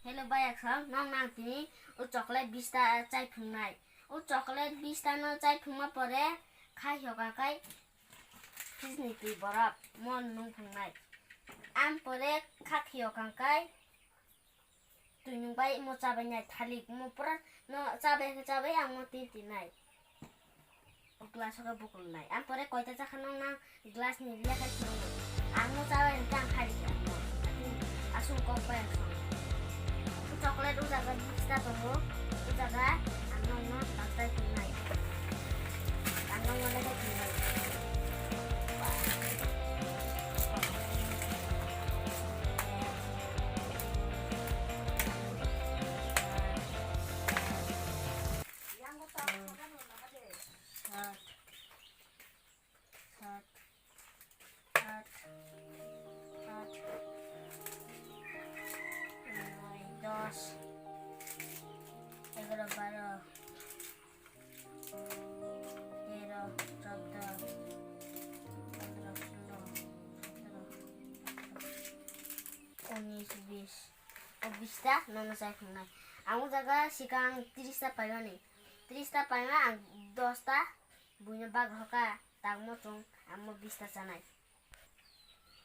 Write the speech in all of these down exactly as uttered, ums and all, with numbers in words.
Hello, bayakson, nong nang tini o chocolate bista chai phungnai. O chocolate bista no chai phungma pore khai hoka kai fridge ni twi borok mo nung phungnai. Am pore khak hiyo kangkai twi nung bai mo chabai nai thalik mo pura no chabai khe chabai ang mo tin tin nai. O glass o khe bukulnai. Ang pore koita chakha nang nang glass ni lekha swnamnai. Ang no chabai hwnkhe ang khairikha ang no. Aswk kok bai ang song. O chocolate o jaga bista tongo. O jaga ang nokno taksai tongnai. Ang nokno lekha tongnai. Sat, sat, sat, sat, noi, dos, egaro, baro, tero, choudo, pondro, solo, sotoro, ataro, unis, bis. O bista nono chai phungnai. Ang o jaga sikang tris ta paimani. Tris ta paima ang dos ta buino bag hoka. Tangmo chwng amo bista chanai.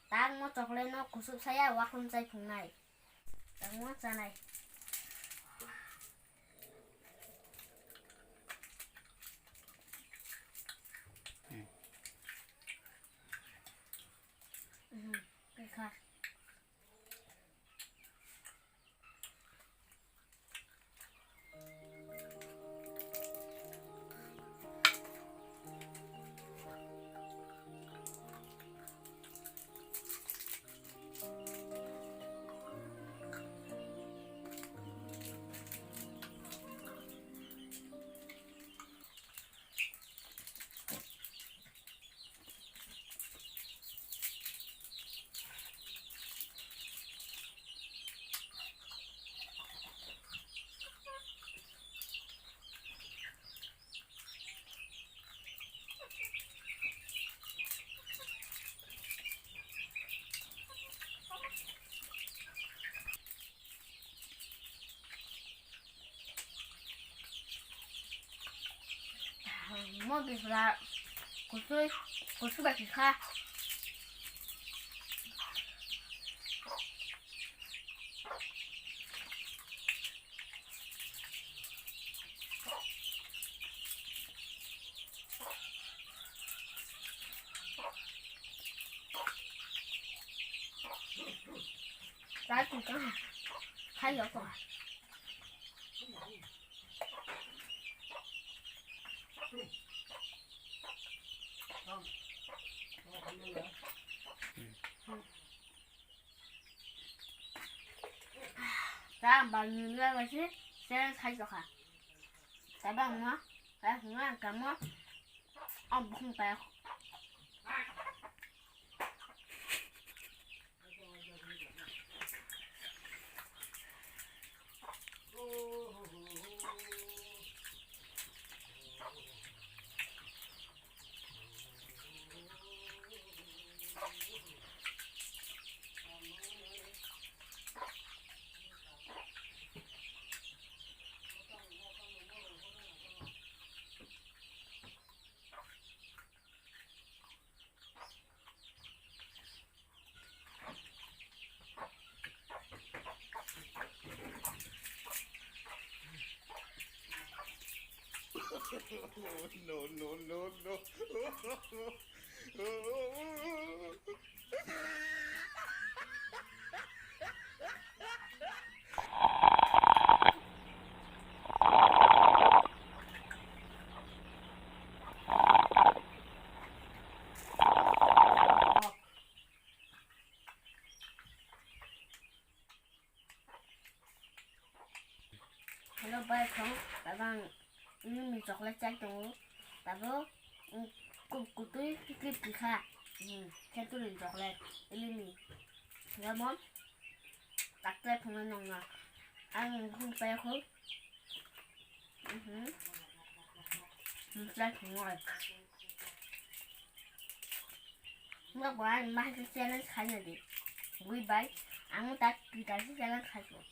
Tangmo chocolate no kusup saya wakhum chai phungnai. Tangmo chanai. Mhm, kha. Mo bisla kusui, kusui ba kisa. Chai tongkha. Khai yo tong. Ta bang ni la ba si, se khai tongkha. Ta bang ma, ta huma kamo. Ang bukhung payakho. No, no, no, no. Hello, bai khong, tabang ini mi chocolate chai tongo, tabo, mm, ku-, kutui clip kha, hmm, kheturi chocolate, ini mi, gamon, takte phunga nongna, ang khung payakho, mhm, hmm, chai phunga. Wngkha bo ani ma hai khe challenge khaina di. Bui bai ang tak twi kaisa challenge khai kho.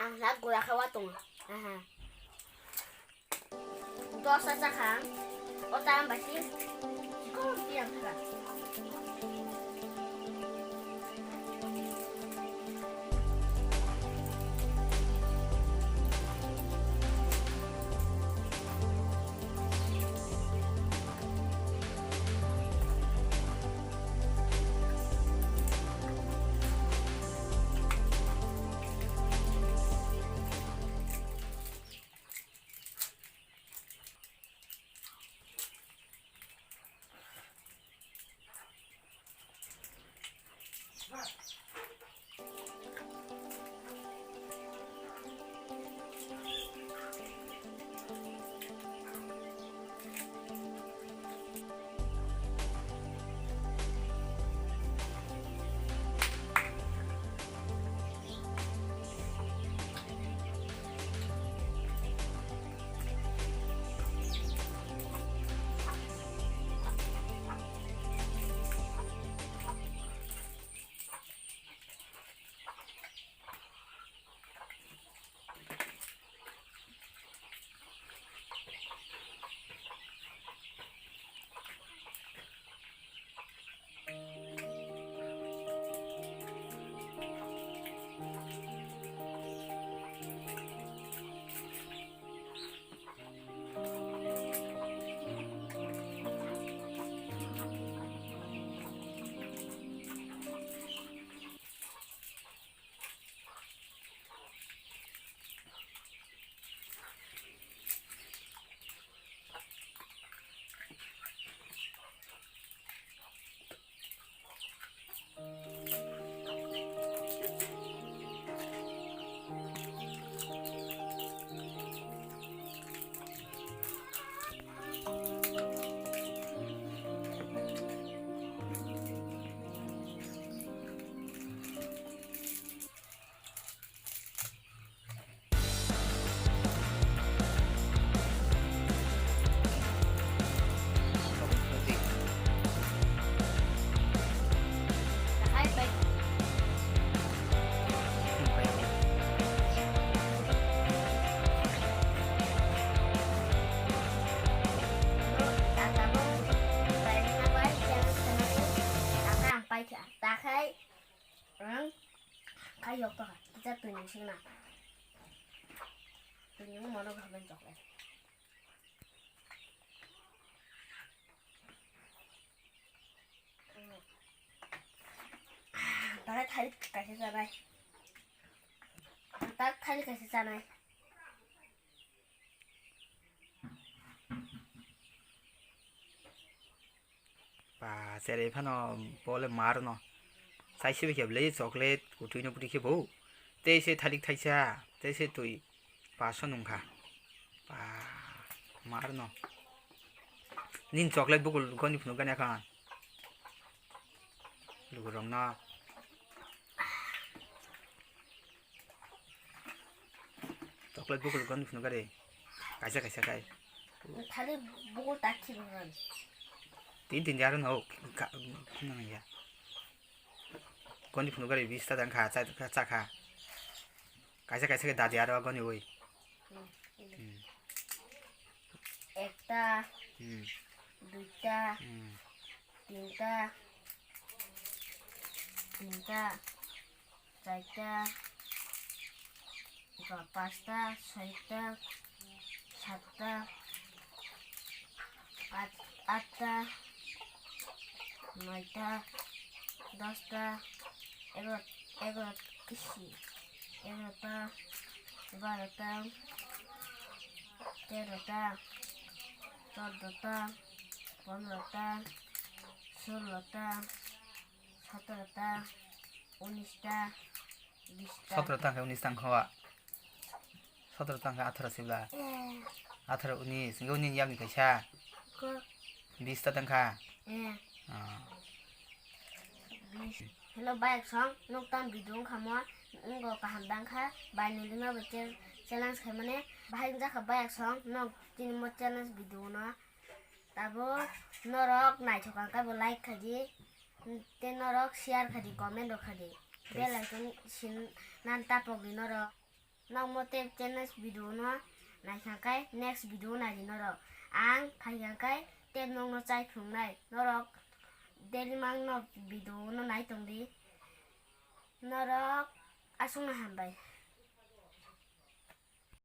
Ang na gura khe wa tongo. Aha. Dosa chakha. O ta ang basi. Ko biang kha. Takhai ang kayok to kha, kisa twi ning singna. Twi ning mono kha ben chocolate. Takhai thalik kaisa chanai. Tak thalik kaisa chanai. Ba, cherai phano bo le mar no. Sai se khe ble chocolate kutui no putui khe bo. Tei se thalik thaisa, tei se twi paso nung kha. Ba, mar no. Nin chocolate bukul goni phunu gani khan. Lukurok no. Chocolate bukul goni phunu gari. Kaisa kaisa kai. Thali bukul tak khibang. Tin tin jaro no ka khina ya. Goni phunu gari bis ta dang kha cha cha kha. Kaisa kaisa kai dadi aro goni oi. Hmm. Hmm. Ekta, hmm, duita, hmm, tinta, tinta, charta, ba, pasta, soita, satta, at-, atta, noita, dosta, egaro, egaro, isi, egarota, barota, terota, chordota, pondrota, sulota, sotrota, unista, bista. Sotrota khe unis tang kho. Sotrota khe atharo sibla. Eh. Atharo unis, hingke unis yakni kaisa. Ko. Bista tang kha. Eh. Ah. Bis. Hello, bayang song, nok tam video wngkha mo, wngkha kaham dang kha, bai nini ma bo challenge khai mani, bahai wngjakha bayang song, nok tini mo challenge video no. Tabuk norok naithok kha khe bo like khaidi, tei norok share khaidi, comment rok khaidi. Bell icon sin nan tapokdi norok. Nokmo tei challenge video no naikha khe next video nai di norok. Ang phaikha khe tei nokno chai phunuknai. Norok daily mang no video no nai tong di. Norok aswkno hambai.